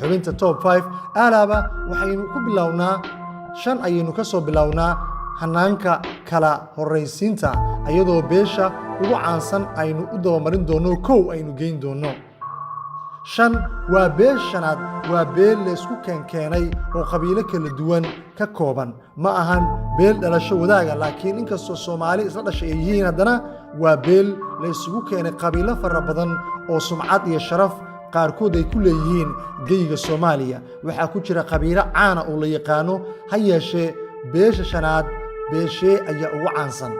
Xubinta Top 5 aalaaba waxaynu ku bilownaa shan, ayaynu ka soo bilownaa hanaanka kala horraysiinta, iyadoo beesha ugu caansan aynu u dabamarin doonno, kow aynu geyn doonno. Shan waa beel shanaad, waa beel laysku keenkeenay oo qabiilo kala duwan ka kooban. Ma ahan beel dhalasho wadaaga, laakiin inkastoo Soomaali isla dhashay ay yihiin, haddana waa beel laysugu keenay qabiilo fara badan oo sumcad iyo sharaf qaarkood ay ku leeyihiin geyiga Soomaaliya. Waxaa ku jira qabiilo caana oo la yaqaano. Ha yeeshee, beesha shanaad beeshee ayaa ugu caansan?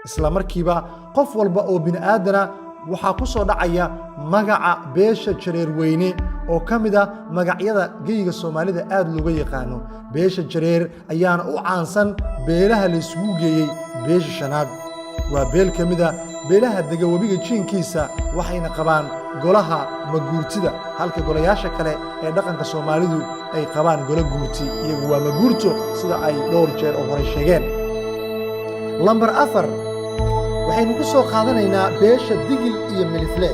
Isla markiiba qof walba oo bini'aadana waxaa ku soo dhacaya magaca beesha Jareer Weyne, oo ka mid a magacyada geyiga Soomaalida aad looga yaqaano. Beesha Jareer ayaana u caansan beelaha laysugu geeyey beesha shanaad. Waa beel ka mid a beelaha dega webiga jiinkiisa, waxayna qabaan golaha maguurtida, halka golayaasha kale ee dhaqanka Soomaalidu ay qabaan golo guurti. Iyagu waa maguurto, sida ay dhowr jeer oo horey sheegeen. Lambar 4 waxaynu ku soo qaadanaynaa beesha Digil iyo Milifle.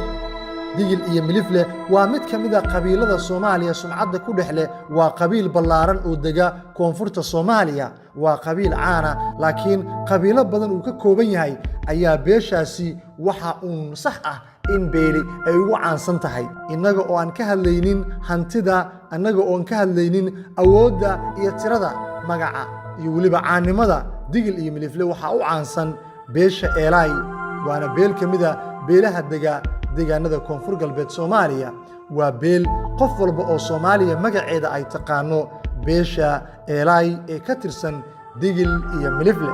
Digil iyo Milifle waa mid ka mid a qabiilada Soomaaliya sumcadda ku dhex leh. Waa qabiil ballaaran oo dega koonfurta Soomaaliya. Waa qabiil caana, laakiin qabiilo badan uu ka kooban yahay ayaa beeshaasi waxa uun sax ah in beeli ay ugu caansan tahay. Innaga oo aan ka hadlaynin hantida, annaga oon ka hadlaynin awoodda iyo tirada, magaca iyo weliba caannimada, Digil iyo Milifle waxaa u caansan beesha Eelaay, waana beel ka mid a beelaha dega deegaanada Koonfur Galbeed Soomaaliya. Waa beel qof walba oo Soomaaliya magaceeda ay taqaano, beesha Eelaay ee ka tirsan Digil iyo Milifle.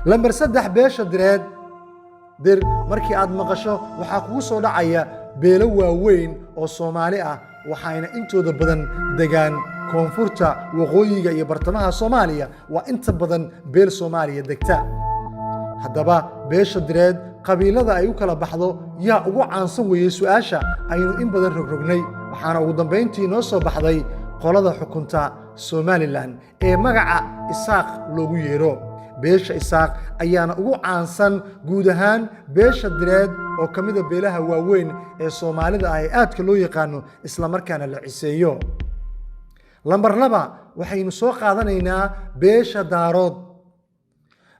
Lambar 3, beesha Direed. Dir markii aad maqasho waxaa kugu soo dhacaya beelo waaweyn oo Soomaali ah, waxayna intooda badan degaan koonfurta, waqooyiga iyo bartamaha Soomaaliya. Waa inta badan beel Soomaaliya degta. Haddaba, beesha Direed qabiilada ay u kala baxdo yaa ugu caansan weeyey su'aasha aynu in badan rogrognay. Waxaana ugu dambayntii noo soo baxday qolada xukunta Somaliland ee magaca Isaaq loogu yeero. Beesha Isaaq ayaana ugu caansan guud ahaan beesha Direed, oo ka mida beelaha waaweyn ee Soomaalida ah ee aadka loo yaqaano, islamarkaana la ciseeyo. Lambar 2 waxaynu soo qaadanaynaa beesha Daarood.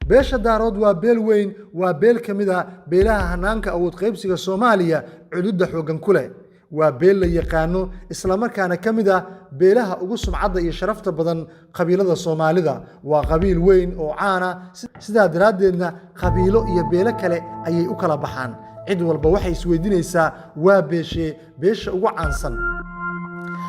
Beesha Daarood waa beel weyn, waa beel ka mid a beelaha hanaanka awood qaybsiga Soomaaliya cududda xooggan ku leh. Waa beel la yaqaano, islamarkaana ka mid ah beelaha ugu sumcadda iyo sharafta badan qabiilada Soomaalida. Waa qabiil weyn oo caana, sidaa daraaddeedna qabiilo iyo beelo kale ayay u kala baxaan. Cid walba waxay isweydiinaysaa, waa beeshee beesha ugu caansan?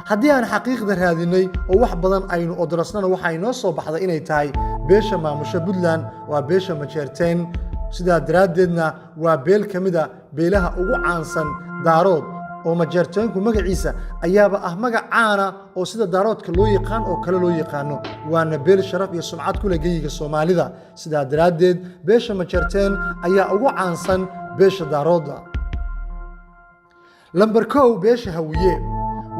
Haddii aan xaqiiqda raadinay oo wax badan aynu odorasnana, waxaa inoo soo baxday inay tahay beesha maamusho Puntland. Waa beesha Majeerteen, sidaa daraaddeedna waa beel ka mid a beelaha ugu caansan Daarood, oo Majeerteenku magaciisa ayaaba ah magac caana oo sida Daaroodka loo yaqaan oo kale loo yaqaano. Waana beel sharaf iyo sumcad ku leh geyiga Soomaalida. Sidaa daraaddeed beesha Majeerteen ayaa ugu caansan beesha Daaroodda. Lambar 1, beesha Hawiye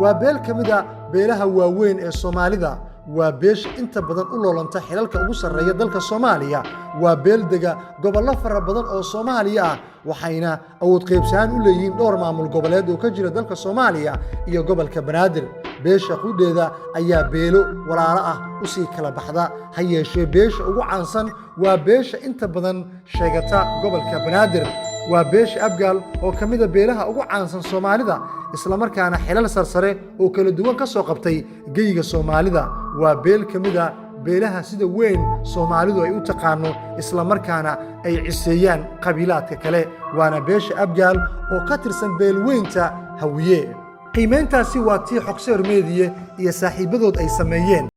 waa beel ka mid a beelaha waaweyn ee Soomaalida. Waa beesha inta badan u loolanta xilalka ugu sarreeya dalka Soomaaliya. Waa beel dega gobollo fara badan oo Soomaaliya ah, waxayna awood qaybsahaan u leeyihiin dhowr maamul goboleed oo ka jira dalka Soomaaliya iyo gobolka Banaadir. Beesha qudheeda ayaa beelo walaalo ah usii kala baxda. Ha yeeshee, beesha ugu caansan waa beesha inta badan sheegata gobolka Banaadir. Waa beesha Abgaal, oo ka mida beelaha ugu caansan Soomaalida, islamarkaana xilal sarsare oo kala duwan ka soo qabtay geyiga Soomaalida. Waa beel ka mida beelaha sida weyn Soomaalidu ay u taqaano, islamarkaana ay ciseeyaan qabiilaadka kale. Waana beesha Abgaal oo ka tirsan beelweynta Hawiye. Qiimayntaasi waa tii Xogseer Meediye iyo saaxiibadood ay sameeyeen.